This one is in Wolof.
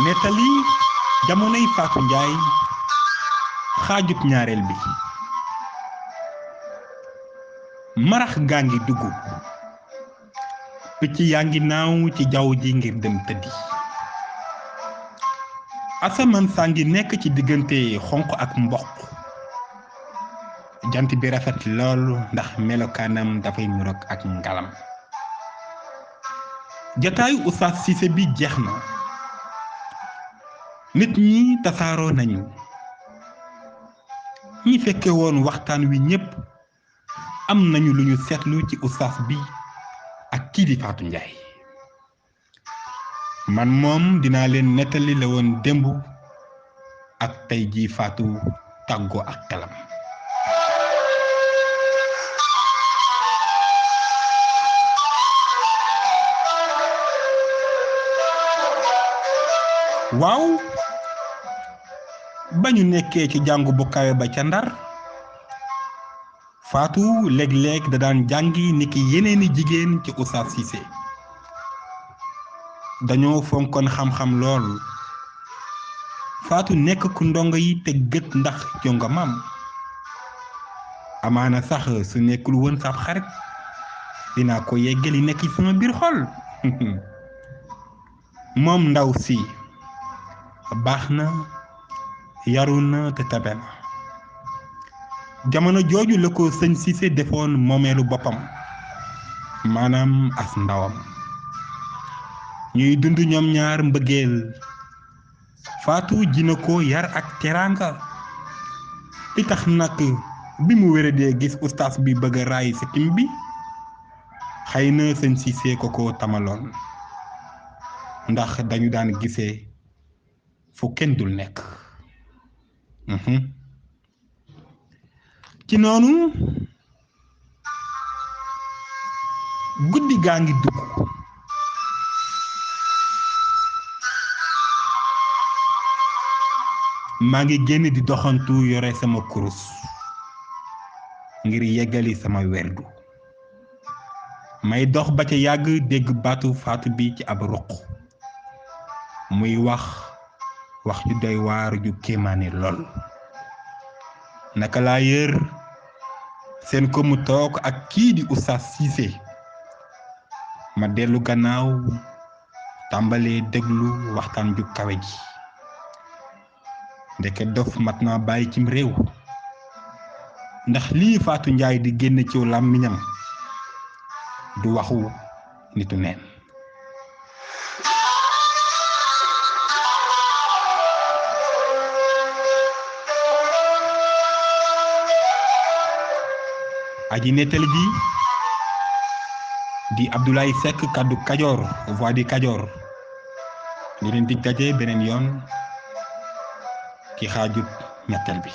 nettali jamonoy Fatou Ndiaye xaajub ñaareel bi. marax gaa ngi dugg picc yaa ngi naaw ci jaww ji ngir dem tëddi. asamaan saa ngi nekk ci diggante xonq ak mboq. jant bi rafet lool ndax melokaanam dafay niroog ak ngalam. jataayu Oustaz Cissé bi jeex na. nit ñi tasaaroo nañu. ñi fekke woon waxtaan wi ñépp am nañu lu ñu seetlu ci Oustaz bi ak kii di Fatou Ndiaye. man moom dinaa leen nettali la woon démb ak tey jii Fatou tàggoo ak xelam. waaw ba ñu nekkee ci jàngu bu kawe ba ca Ndar Fatou léeg-léeg da daan jàngi niki yeneeni jigéen ci Oustaz Cissé. dañoo fonkoon xam-xam lool. Fatou nekk ku ndongo yi te gët ndax jonga maam. amaana sax su nekkul woon sab xarit dinaa ko yeggali nekk ci sama biir xol. moom ndaw si baax na yaru na te tabe na. jamono jooju la ko sëñ Cissé defoon moomeelu boppam maanaam as ndawam. ñuy dund ñoom ñaar mbëggeel. Fatou ji na ko yar ak teraanga. li tax nag bi mu wéradee gis Oustaz bi bëgg a raay sikkim bi xëy na sëñ Cissé ko tamaloon ndax dañu daan gisee fu kenn dul nekk. ci noonu guddi gaa ngi dugg. maa ngi génn di doxantu yore sama kurus ngir yeggali sama werdu. may dox ba ca yàgg dégg baatu Fatou bi ci ab ruq muy wax ju doy waar ju kéemaane lool. naka laa yër seen ko mu toog ak kii di Oustaz Cissé. ma dellu gannaaw tàmbalee déglu waxtaan ju kawe ji. ndeke dof mat naa bàyyi cim réew ndax lii Fatou Ndiaye di génn ci làmmiñam du waxu nitu neen. aji nettali ji di Abdoulaye Seck kaddu Kajoor voix di Kajoor. di leen dig daje beneen yoon ci xaajub ñetteel bi.